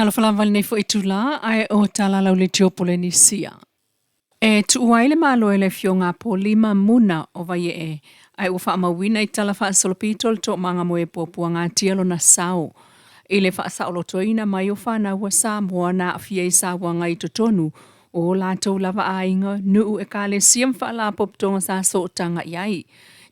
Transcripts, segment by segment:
Talofa lava i lenei foi itula, ae o Talalau Leitio Polenisia. E tuua ai le Malo e le Afioga a Paulima Muna o Vaiee, ae ua faamauina i tala faasolopito le toomaga mo e puapuagatia lona sao i le faasaolotoina mai o fanau a Samoa na aafia i sauaga i totonu o o latou lava aiga, nuu, ekalesia ma faalapotopotoga sa sootaga i ai.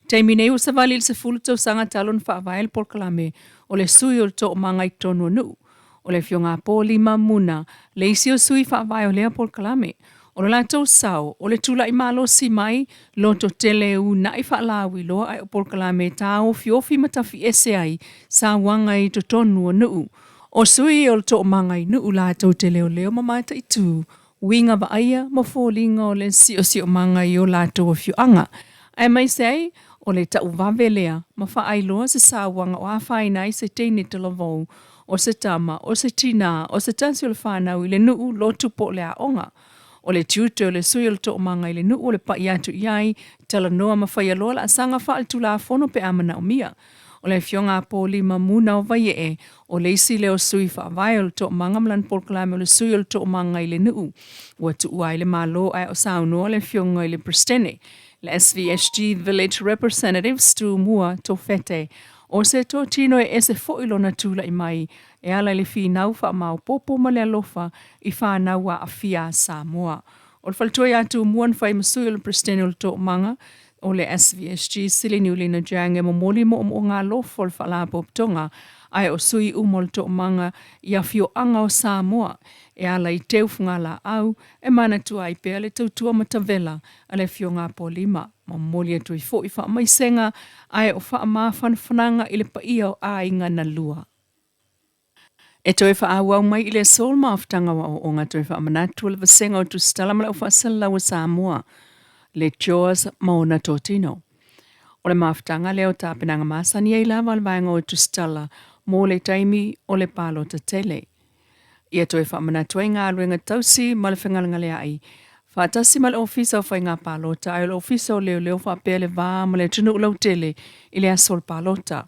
Taimi nei ua savali i le 10 tausaga talu ona faavae le polokalame o le sui o le toomaga i totonu o nuu. O le Afioga a Paulima Muna le isi o sui faavae o lea polokalame. O lo latou sao, o le tulai malosi mai, loto tele e uunai faalauiloa ae o polokalame e taofiofi ma tafiese ai sauaga i totonu o nuu. O sui o le toomaga i nuu latou te leoleo ma mataitu uiga vaaia ma foliga o le siosiomaga i o latou afioaga, aemaise ai o le tauvave lea ma faailoa se sauaga o afaina ai se teine talavou, o se tama, o se tinā, o se tasi o le fanau i le nuu, lotu po o le aoga. O le tiute o le sui o le toomaga i le nuu o le pai atu i ai, talanoa ma faia loa laasaga faaletulafono pe a manaomia. O le Afioga a Paulima Muna o Vaiee, o le isi lea o sui faavae o le toomaga ma lana polokalame o le sui o le toomaga i le nuu. Ua tuua ai le Malo ae o saunoa le Afioga i le Peresetene, le SVSG Village Representatives Tumua Tofete, o se totino e ese foi lona tulai mai e ala i le finau faamaopoopo ma le alofa i fanau aafia a Samoa. O le faletua ia Tumua na fai ma sui o le Peresetene o le Toomaga o le SVSG Siliniulina Jang e momoli moomooga alofa o le Faalapotopotoga ae o sui uma o le Toomaga i afioaga o Samoa e ala i teufuga-laau e manatua ai pea le tautua matavela a le Afioga a Paulima. Ma momoli atu ai foi faamaisega ae o faamafanafanaga i le paia o aiga na lua. E toe faaauau mai i le aso le mafutaga o aoaoga toe faamanatu o le vasega o Tusitala ma le Aufaasalalaua Samoa, le CHOAS ma ona totino. O le mafutaga lea o tapenaga masani ai lava a le vaega o Tusitala mo le taimi o le palota tele. Ia toe faamanatu ai galuega tausi ma le fegalegaleai faatasi ma le Ofisa o Faiga Palota ae o le Ofisa o Leoleo faapea le va ma le atunuu lautele i le aso o le palota.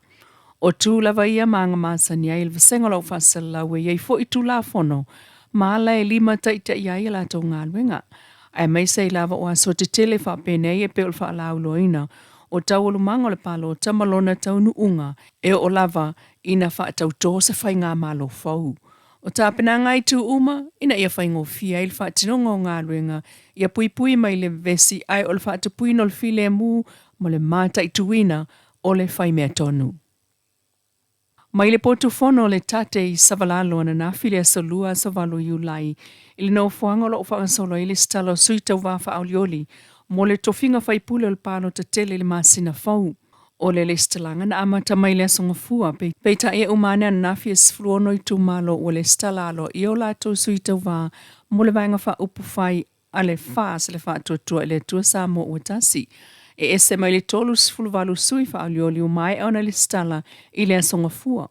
O tu lava ia ma aga masani ai le vasega o lau faasalalau e i ai foi Tulafono ma ala e limataitaia ai a latou galuega, aemaise ai lava o aso tetele faapenei e pei o le faalauiloaina o taualumaga o le palota ma lona taunuuga e oo lava ina faatautō se faigamalo fou. O tapenaga ai tu uma ina ia faigofie ai le faatinoga o galuega ia puipui mai le vevesi ae o le faatupuina o le filemu ma le mataituina o le faimea tonu. Mai le potu fono o le Tate i Savalalo ananafi i le aso Lua aso 8 Iulai i le nofoaga o lo o faagasolo ai le lesitala o sui tauva faaolioli mo le tofiga faipule o le palota tele i le masina fou. O le lesitalaga na amata mai le aso Gafua, peitai e uma ane ananafi e 16 itumalo ua lesitala aloaia o latou sui tauva mo le vaega faaupufai a le FAS le Faatuatua i le Atua Samoa Ua Tasi. E ese mai le 38 sui faaolioli ua maea ona lesitala i le aso Gafua.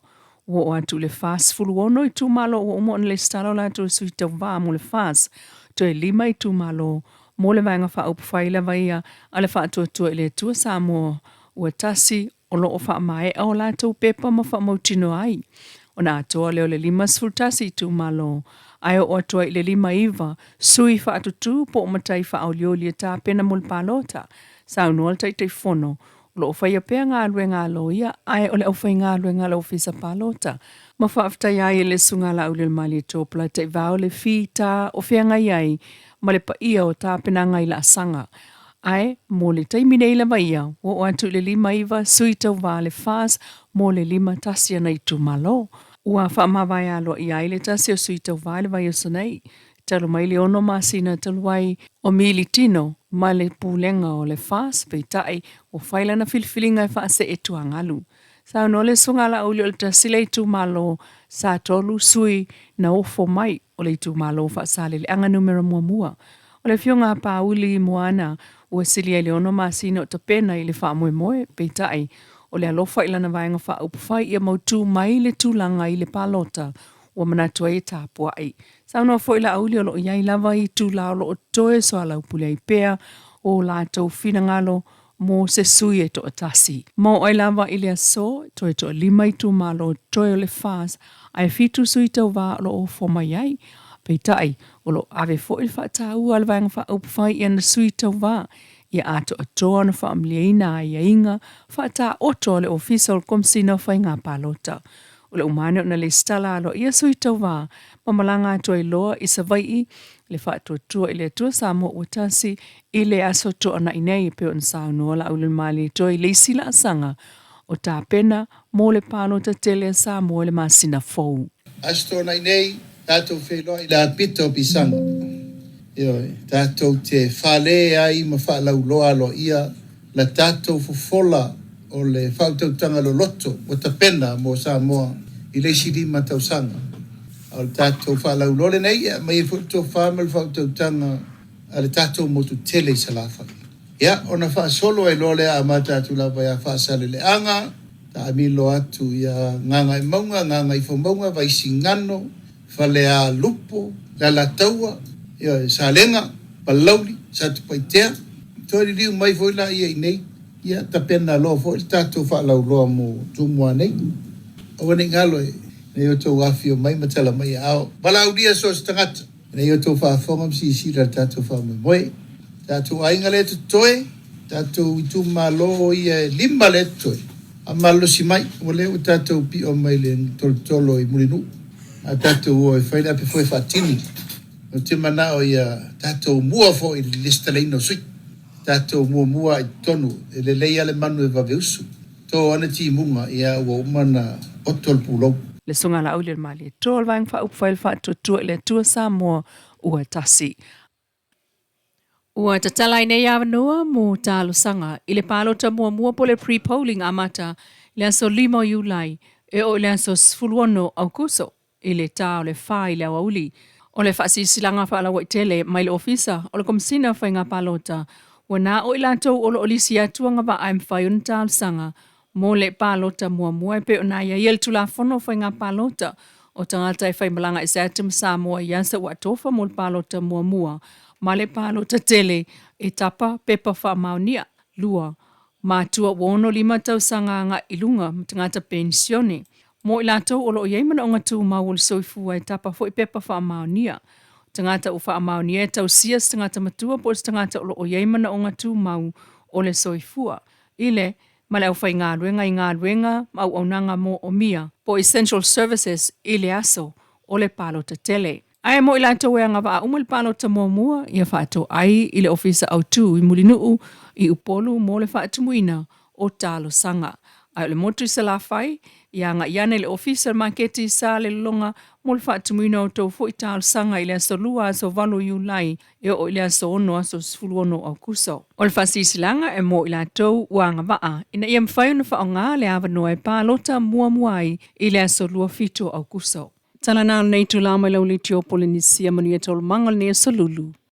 Ua oo atu i le 46 itumalo ua uma ona lesitala o latou sui tauva mo le FAS, toe 5 itumalo mo le Vaega Faaupufai lava ia a le Faatuatua i le Atua Samoa Ua Tasi o lo o faamaea o latou pepa ma faamautinoa ai ona atoa lea o le 51 itumalo ae oo atu ai i le 59 sui faatutū po o matai faaolioli e tapena mo le palota, saunoa le Taitaifono. O lo o faia pea galuega a loia ae o le aufaigaluega a le Ofisa Palota ma faafetaia ai e le Susuga Laaulialemalietoa Polataivao le fita o feagai ai ma le paia o tapenaga i laasaga. Ae mo le taimi nei lava ia, ua oo atu i le 59 sui tauva le FAS mo le 51 ana itumalo. Ua faamavae aloaia ai le tasi o sui tauva i le vaiaso nei, talu mai le ono masina talu ai o militino ma le pulega o le FAS, peitai ua fai lana filifiliga e faasee tuagalu. Saunoa le Susuga Laauli o le tasi lea itumalo sa tolu sui na ofo mai o le itumalo Faasaleleaga numera muamua. O le Afioga a Pauli Moana ua silia i le ono masina o tapena i le faamoemoe, peitai, o le alofa i lana vaega faaupufai ia mautū mai le tulaga i le palota ua manatu ai e tapuai. Saunoa foi Laauli o lo o i ai lava itula o lo o toe soalaupule ai pea o latou finagalo. mo se sui e toatasi. Ma oo ai lava i le aso, toe toalima itumalo totoe o le FAS ae fitu sui tauva o lo o ofo mai ai. Peitai, o lo o ave foi le faataua a le Vaega Faaupufai i ana sui tauva ia atoatoa ona faamalieina aiaiga faataoto a le Ofisa o le Komesina o Faiga Palota. O le uma ane ona lesitala aloaia sui tauva ma malaga atu ai loa i Savaii le Faatuatua i le Atua Samoa ua Tasi i le Aso Toonai nei, e pei ona saunoa Laaulialemalietoa i le isi laasaga o tapena mo le palota tele a Samoa i le masina fou. Aso Toonai nei, tatou feiloai i le apita o Pisaga. Ioe, tatou te fale ai ma faalauloa aloaia la tatou fofola o le faautautaga loloto ua tapena mo Samoa i le isi 5 tausaga. A o le tatou faalauloa lenei e aumai ai foi le tofa ma le faautautaga a le tatou motu tele i Salafai. Ia, ona faasolo ai loa lea amata atu lava ia Faasaleleaga, taamilo atu ia Gagaemauga, Gagaifomauga, Vaisigano, Falealupo, Alataua, ioe, Salega, Palauli, Satupaitea. Toe liliu mai foi laia i inei, ia tapena loa foi le tatou faalauloa mo Tumua nei. Aua ne i galo e ina ia outou afifio mai ma tala mai aao. Valaaulia so o se tagata. Ina ia outou faafofoga ma silasila i le tatou faamoemoe. Tatou aiga lea e totoe, tatou itumalo ia e 5 lea e totoe, faamalolosi mai, ua lea ua tatou pio mai le tolotolo i Mulinuu, a tatou o e fai le apefoe faatini. Ou te manao ia tatou mua foi i le lesitalaina o sui. Tatou muamua i totonu, e lelei lava le manu e vave usu. To ana timuga, ia ua uma na oto le pulou. Le Susuga Laaulialemalietoa o le Vaega Faaupufai o le Faatuatua i le Atua Samoa ua Tasi. Ua tatala ai nei avanoa mo talosaga i le palota muamua po o le pre-polling amata i le aso 5 o Iulai e oo i le aso 16 Aokuso i le ta o le 4 i le aoauli. O le faasilasilaga faalauaitele mai le Ofisa o le Komesina o Faiga Palota ua na o i latou o lo o lisi atu agavaa e mafai ona talosaga mo le palota muamua e pei ona aiaia le Tulafono o Faiga Palota o tagata e faimalaga ese atu ma Samoa i aso ua atofa mo le palota muamua ma le palota tele e tapa pepa faamaonia. 2. Matua ua 65 tausaga agai i luga ma tagata penisione. Mo i latou o lo o i ai manaoga tumau o le soifua e tapa foi pepa faamaonia. O tagata ua faamaonia e tausia se tagata matua po o se tagata o lo o i ai manaoga tumau o le soifua i le ma le aufaigaluega i galuega ma auaunaga moomia po o essential services i le aso o le palota tele. Ae mo i latou e agavaa uma i le palota muamua, ia faatoai i le Ofisa Autu i Mulinuu i Upolu mo le faatumuina o talosaga. Ae o le motu i Salafai, ia agai ane i le Ofisa o le Maketi i Salelologa mo le faatumuina o outou foi talosaga i le aso 2 aso 8 o Iulai e oo i le aso 6 aso 16 o Aokuso. O le faasilasilaga e mo i latou ua agavaa ina ia mafai ona faaaoga le avanoa e palota muamua ai i le aso 27 o Aokuso. Tala na o lenei itula mai lau Litio Polenisia manuia taualumaga o lenei aso Lulu.